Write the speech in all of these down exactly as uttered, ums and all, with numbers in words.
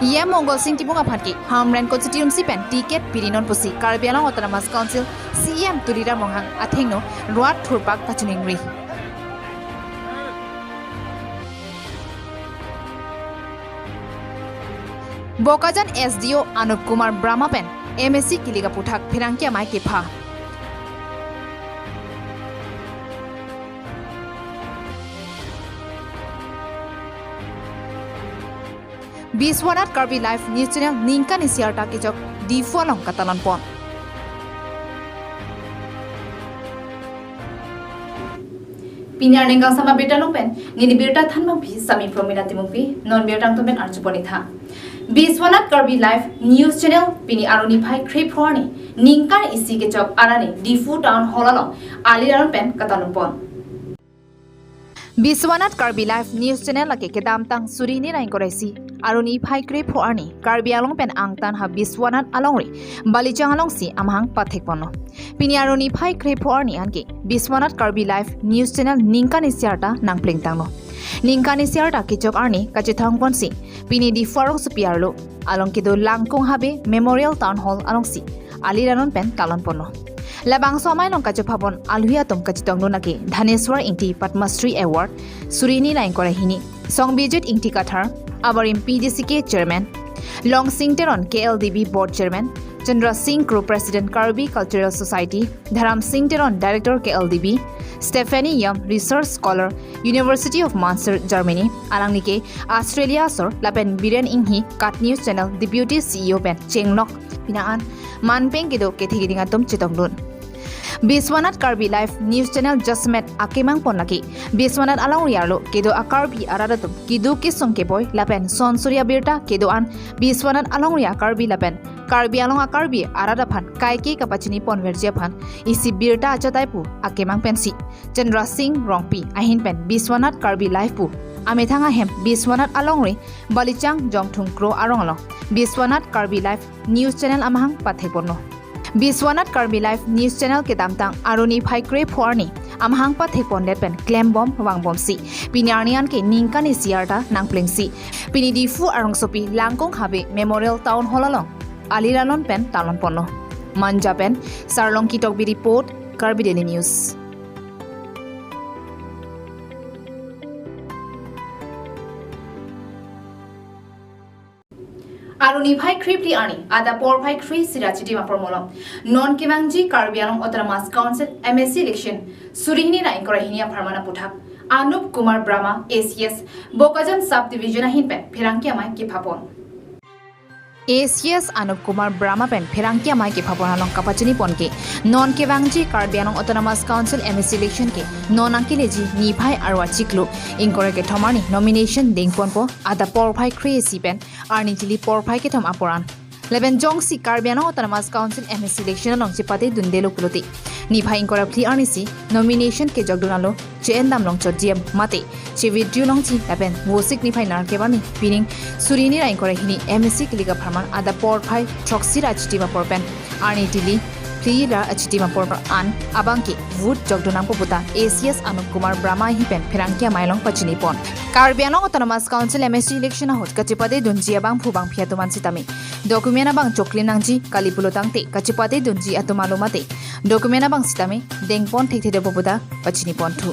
E M Mongol Sing Timung aphan ke Hamren constituency pen ticket pirinon pusi Karbi Anglong Autonomous Council C E M Tuliram Ronghang athengno rat thurpak kachiningri. Bokajan S D O Anup Kumar Brahma pen M A C kilik aputhak pherangke amei kepha. Biswanath Karbi Live News Channel ningkan isi arta kechok Diphu along katalon pon. Pini arni kangsam abirta along pen neli birta thanbangpi Sami Promila Timungpi, non birta angton pen arjupon-ik tha. Biswanath Karbi Live News Channel pini Arni phai kre-pho arni ningkan isi kechok arni Diphu Town Hall along ali ranon pen katalon pon. Biswanath Karbi Live News Channel lake kedamtang suri hini ra ingkoi ra isi Arni phai kre-pho arni Karbi Anglong pen angtan ha Biswanath alongri Balichang alongsi amahang pathek ponlo. Pini Arni phai kre-pho arni anke Biswanath Karbi Live News Channel ningkan isi arta nangplengtanglo. Ningkan isi arta kechok arni kachethang ponsi pini Diphu arongsopi arlo along kedo Langkung Habe Memorial Town Hall alongsi ali ranon pen talon ponlo. Labangso amei along kachepha pon alui atum kachetongdun lake Dhaneswar Ingti Padma Shri Award suri hini ra ingkoi ra hini, Songbijit Ingti Kathar, abarim P D C K Chairman, Longsing Teron K L D B Board Chairman, Chandra Singh Kro President Karbi Cultural Society, Dharam Singh Teron Director K L D B, Stephanie Yam Research Scholar, University of Munster, Germany, alangli ke Australia asor lapen Biren Inghi Kat News Channel Deputy C E O pen chenglok pinang an manpeng kedo kethe keding atum chetongdun. Biswanath Karbi Live News Channel jasemet akemang pon lake Biswanath alongri arlo kedo a-Karbi arat atum keduk kesung keboi lapen son suri abirta kedo an Biswanath alongri a-Karbi lapen Karbi Anglong a-Karbi arat aphan kaike kapachini ponverji aphan isi birta achatai pu akemang pensi Chandra Singh Rongpi ahin pen Biswanath Karbi Live pu amethang ahem Biswanath alongri Balichang Jongthung Kro arong along Biswanath Karbi Live News Channel amahang pathek ponlo. Biswanath Karbi Live News Channel kedamtang Arni phai kre-pho arni amahang pathek pondet pen klembom vangbomsi pini arni anke ningkan isi arta nangplengsi pini Diphu arongsopi Langkung Habe Memorial Town Hall along ali ranon pen talon ponlo. Manja pen Sarlongki Tokbi report, Karbi Daily News. Arni phai kre-phli arni adap porphai kre-isi ra chitim apor malom non kevangji Karbi Anglong Autonomous Council M A C election suri hini ra ingkoi ra hini apharman aputhak Anup Kumar Brahma A C S Bokajan Sub Division ahin pen pherangke amei kepha pon. A C S Anup Kumar Brahma pen pherangke amei kepha pon along kapachini pon ke non kevangji Karbi Anglong Autonomous Council M A C election ke non nangkeleji niphai arva chiklo ingkoi ra kethom arni nomination dengponpo adap porphai kre-isi pen arni tili porphai kethom apor an. Lapen jongsi Karbi Anglong Autonomous Council M A C election along chepate dundelo pulote niphai ingkoi ra phli arnisi nomination kejokdun alo che-en dam longchotji mate che-withdraw longji lapen vosik niphai nerkep arni pining suri hini ra ingkoi ra hini M A C kilik apharman adap porphai throksi ra chitim apor pen arni tili phli ra achitim apor an abang ke vote jokdun nangpo puta A C S Anup Kumar Brahma ahin pen pherangke amei along pachini pon. Karbi Anglong Autonomous Council M A C election ahut kachepate dunji abangphu bangphi atum an sitame document abang choklim nangji kali pulo tangte kachepate dunji atum alo mate document abang sitame dengpon thekthedepo puta pachini ponthu.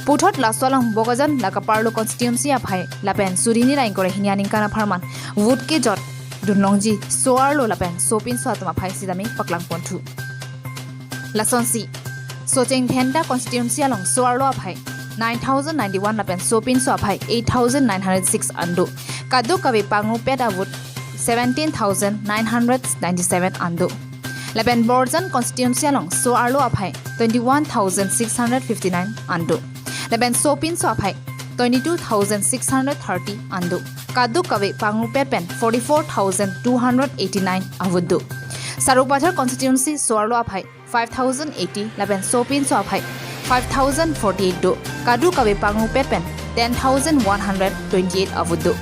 Puthot laso along Bokajan la kaparlo constituency aphai lapen suri hini ra ingkoi ra hini aningkan apharman vote kejot dunlongji so-arlo lapen sopinso atum aphai sitame paklang ponthu. Lasonsi Socheng Dhenta constituency along so-arlo aphai nine thousand ninety-one lapen sopinso aphai eight thousand nine hundred six an do. Kadokave pangrupet a-vote seventeen thousand nine hundred ninety-seven an do. Lapen Borjan constituency along so-arlo aphai twenty-one thousand six hundred fifty-nine an do. Lapen sopinso aphai twenty-two thousand six hundred thirty an do. Kadokave pangrupet pen forty-four thousand two hundred eighty-nine a-vote do. Sarupathar constituency so-arlo aphai five thousand eighty lapen sopinso aphai five thousand forty-eight do. Kadokave pangrupet pen ten thousand one hundred twenty-eight a-vote do.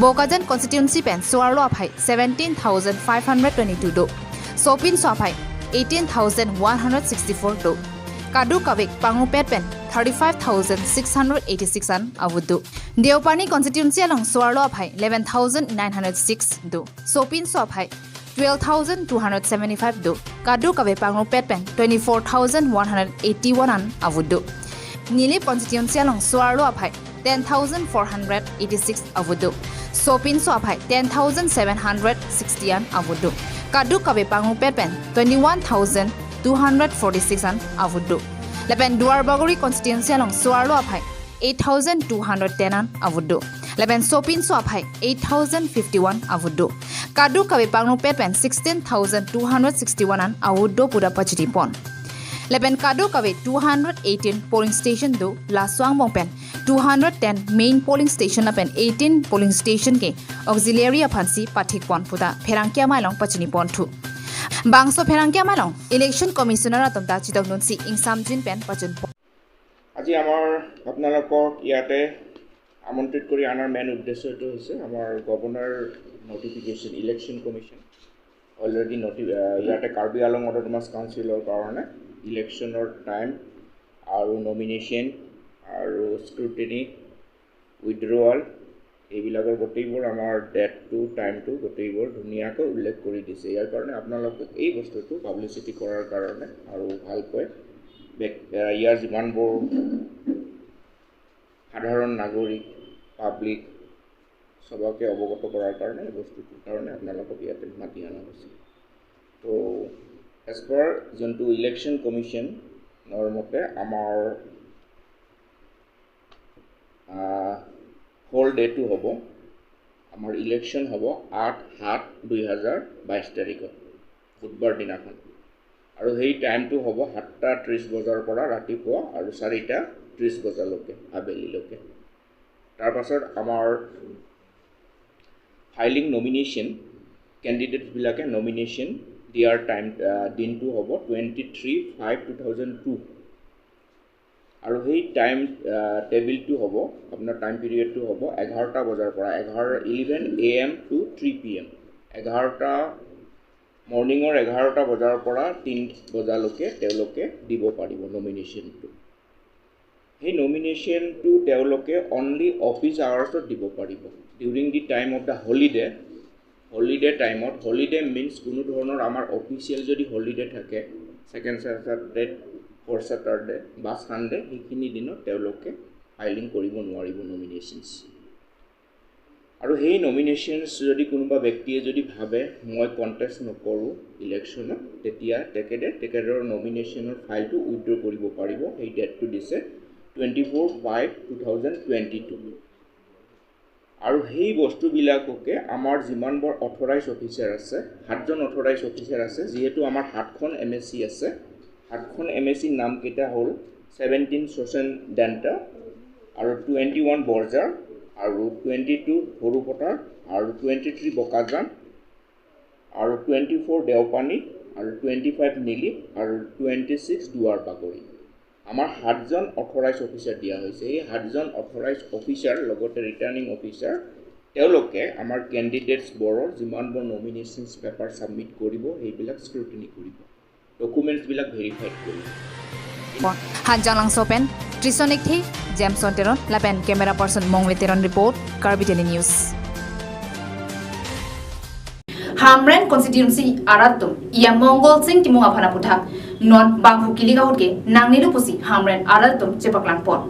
Bokajan constituency pen so-arlo aphai seventeen thousand five hundred twenty-two do. Sopinso aphai eighteen thousand one hundred sixty-four do. Kadokave pangrupet pen thirty-five thousand six hundred eighty-six an avote do. Deopani constituency along so-arlo aphai eleven thousand nine hundred six do. Sopinso aphai twelve thousand two hundred seventy-five do. Kadokave pangrumpet pen twenty-four thousand one hundred eighty-one an avote do. Nilip constituency along so-arlo aphai ten thousand four hundred eighty-six avote do. Sopinso aphai ten thousand seven hundred sixty an avote do. Kadokave pangrumpet pen twenty-one thousand two hundred forty-six an avote do. Lapen Duarbagori constituency along so-arlo aphai eight thousand two hundred ten an avote do. Lapen Sopinso aphai eight thousand fifty-one avote do. Kadokave pangrumpet pen sixteen thousand two hundred sixty-one an avote do pu ta pachini pon. Lapen kadokave two hundred eighteen polling station do, laso angbong pen two hundred ten main polling station lapen eighteen polling station ke auxiliary aphansi pathik pon pu ta pherangke amei along pachini pon thu. Bangso pherangke amei along Election Commissioner atum ta chetongdunsi ingsamjin pen pachun pon. আজি আমাৰ আপোনালোকক ইয়াতে আমন্ত্ৰিত কৰি অনাৰ মেইন উদ্দেশ্যটো হৈছে আমাৰ governor notification, election commission already নটি ইয়াতে কাৰ্বি আংলং অট'নমাছ কাউন্সিলৰ কাৰণে ইলেকশ্যনৰ টাইম আৰু নমিনেশ্যন আৰু স্ক্ৰুটিনি, উইথড্ৰৱাল, এইবিলাকৰ গোটেইবোৰ আমাৰ ডেটটো, টাইমটো গোটেইবোৰ ধুনীয়াকৈ উল্লেখ কৰি দিছে। ইয়াৰ কাৰণে আপোনালোকে এই বস্তুটো পাব্লিচিটি কৰাৰ কাৰণে আৰু ভালকৈ বেক- আহ, ইয়াৰ যিমানবোৰ সাধাৰণ নাগৰিক, পাব্লিক, সবকে অৱগত কৰাৰ কাৰণে এই বস্তুটোৰ কাৰণে আপোনালোকক ইয়াতে মাতি অনা হৈছে। তো এজ পাৰ যোনটো ইলেকশ্যন কমিশ্যনৰ মতে আমাৰ হ'ল ডেটো হ'ব, আমাৰ ইলেকশ্যন হ'ব আঠ সাত দুই হাজাৰ বাইছ তাৰিখত, বুধবাৰ দিনাখন। আৰু সেই টাইমটো হ'ব সাতটা ত্ৰিছ বজাৰ পৰা ৰাতিপুৱা আৰু চাৰিটা ত্ৰিছ বজালৈকে, আবেলিলৈকে। তাৰপাছত আমাৰ ফাইলিং নমিনেশ্যন, কেণ্ডিডেটবিলাকে নমিনেশ্যন দিয়াৰ টাইম, আহ, দিনটো হ'ব twenty three five two thousand two. আৰু সেই টাইম, আহ, টেবিলটো হ'ব, আপোনাৰ টাইম পিৰিয়ডটো হ'ব এঘাৰটা বজাৰ পৰা, এঘাৰ, eleven A M to three P M. এঘাৰটা, মৰ্ণিঙৰ এঘাৰটা বজাৰ পৰা তিনি বজালৈকে তেওঁলোকে দিব পাৰিব নমিনেশ্যনটো। সেই নমিনেশ্যনটো তেওঁলোকে অনলি অফিচ আৱাৰ্ছত দিব পাৰিব, during the time of the holiday। Holiday টাইমত, হলিডে মিনছ কোনো ধৰণৰ আমাৰ অফিচিয়েল যদি হলিডে থাকে, ছেকেণ্ড ছেটাৰডে, ফ'ৰ্থ ছেটাৰডে বা ছানডে, সেইখিনি দিনত তেওঁলোকে ফাইলিং কৰিব নোৱাৰিব নমিনেশ্যনছ। আৰু সেই নমিনেশ্যনছ যদি কোনোবা ব্যক্তিয়ে যদি ভাবে মই কণ্টেষ্ট নকৰোঁ ইলেকশ্যনত, তেতিয়া তেখেতে তেখেতৰ নমিনেশ্যনৰ ফাইলটো উইথড্ৰ কৰিব পাৰিব। সেই ডেটটো দিছে twenty four five two thousand twenty two. আৰু সেই বস্তুবিলাককে আমাৰ যিমানবোৰ অথৰাইজ অফিচাৰ আছে, সাতজন অথৰাইজ অফিচাৰ আছে, যিহেতু আমাৰ সাতখন এম এ চি আছে, সাতখন এম এ চিৰ নামকেইটা হ'ল ছেভেণ্টিন শচীন দেন্তা আৰু টুৱেণ্টি ওৱান বৰঝাৰ আৰু টুৱেণ্টি টু সৰুপথাৰ আৰু টুৱেণ্টি থ্ৰী বোকাজান আৰু টুৱেণ্টি ফ'ৰ দেওপানী আৰু টুৱেণ্টি ফাইভ নিলিপ আৰু টুৱেণ্টি ছিক্স দুৱাৰবাগৰি। আমাৰ সাতজন অথৰাইজ অফিচাৰ দিয়া হৈছে। এই সাতজন অথৰাইজ অফিচাৰ লগতে ৰিটাৰ্ণিং অফিচাৰ, তেওঁলোকে আমাৰ কেণ্ডিডেটছবোৰৰ যিমানবোৰ নমিনেশ্যনছ পেপাৰ ছাবমিট কৰিব, সেইবিলাক স্ক্ৰুটিনি কৰিব, ডকুমেণ্টছবিলাক ভেৰিফাইড কৰিব। Hanjanglangso pen Trison Ekthe, Jameson Teron, lapen camera person Mongle Teron report, Karbi Daily News. Hamren constituency arat atum E M Mongol Sing Timung aphan aputhak non bangphu kilik ahut ke nangnelo pusi Hamren arat atum chepaklang pon.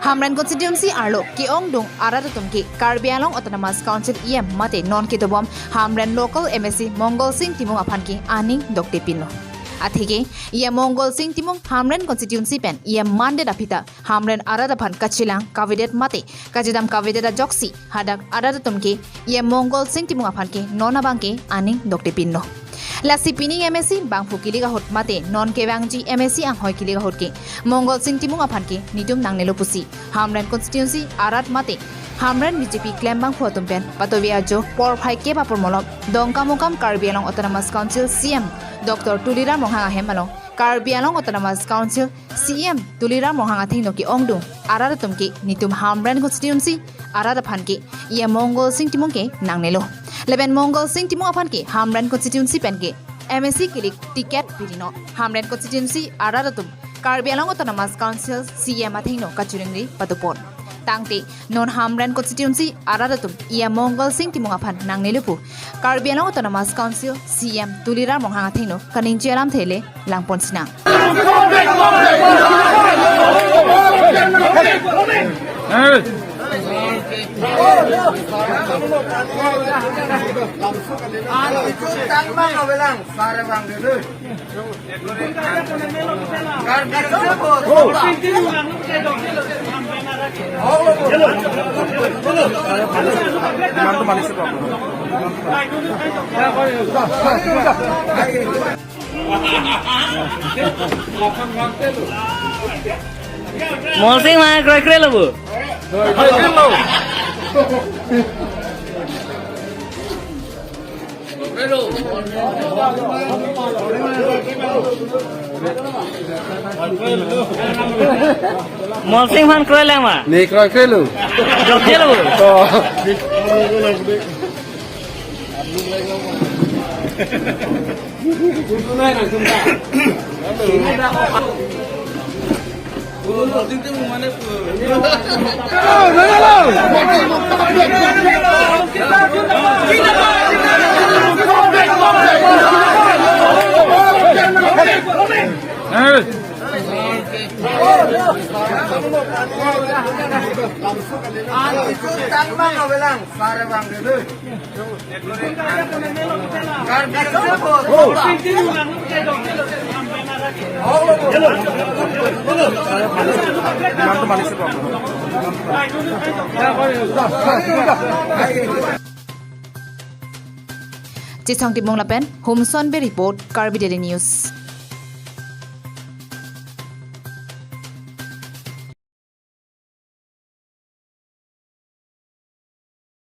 Hamren constituency arlo ke-ongdung arat atum ke Karbi Anglong Autonomous Council E M mate non kedobom Hamren local M A C Mongol Sing Timung aphan ke aning dokde pinlo. Atheke E M Mongol Sing Timung Hamren constituency pen E M mandet aphi ta Hamren arat aphan kachelang kavedet mate kachedam kavedet ajoksi hadak arat atum ke E M Mongol Sing Timung aphan ke non abang ke aning dokde pinlo. Lasi pining M A C bangphu kilik ahut mate non kevangji M A C anghoi kilik ahut ke Mongol Sing Timung aphan ke netum nangnelo pusi Hamren constituency arat mate Hamren B J P klembangphu atum pen patovi ajo porphai kep apor malom Dongkamukam Karbi Anglong Autonomous Council C E M Doctor Tuliram Ronghang ahem along Karbi Anglong Autonomous Council C E M Tuliram Ronghang athengno ke-ongdung arat atum ke netum Hamren constituency arat aphan ke E M Mongol Sing Timung ke nangnelo. Lapen Mongol Sing Timung aphan ke Hamren constituency pen ke M A C kilik ticket pidino. Hamren constituency arat atum Karbi Anglong Autonomous Council C E M athengno kachirongri padopon. Tangte non Hamren constituency arat atum E M Mongal Sing Timung aphan nangnelo pu Karbi Anglong Autonomous Council C E M Tuliram Ronghang athengno kaningje alamthe le langpon sinang. Molsing ma kroikrelo bu. Molsing aphan kroilang ma? Ne kroikrelo. Kroikrelo bu. Oh. Chesong Timung lapen Humson Bey report, Karbi Daily News.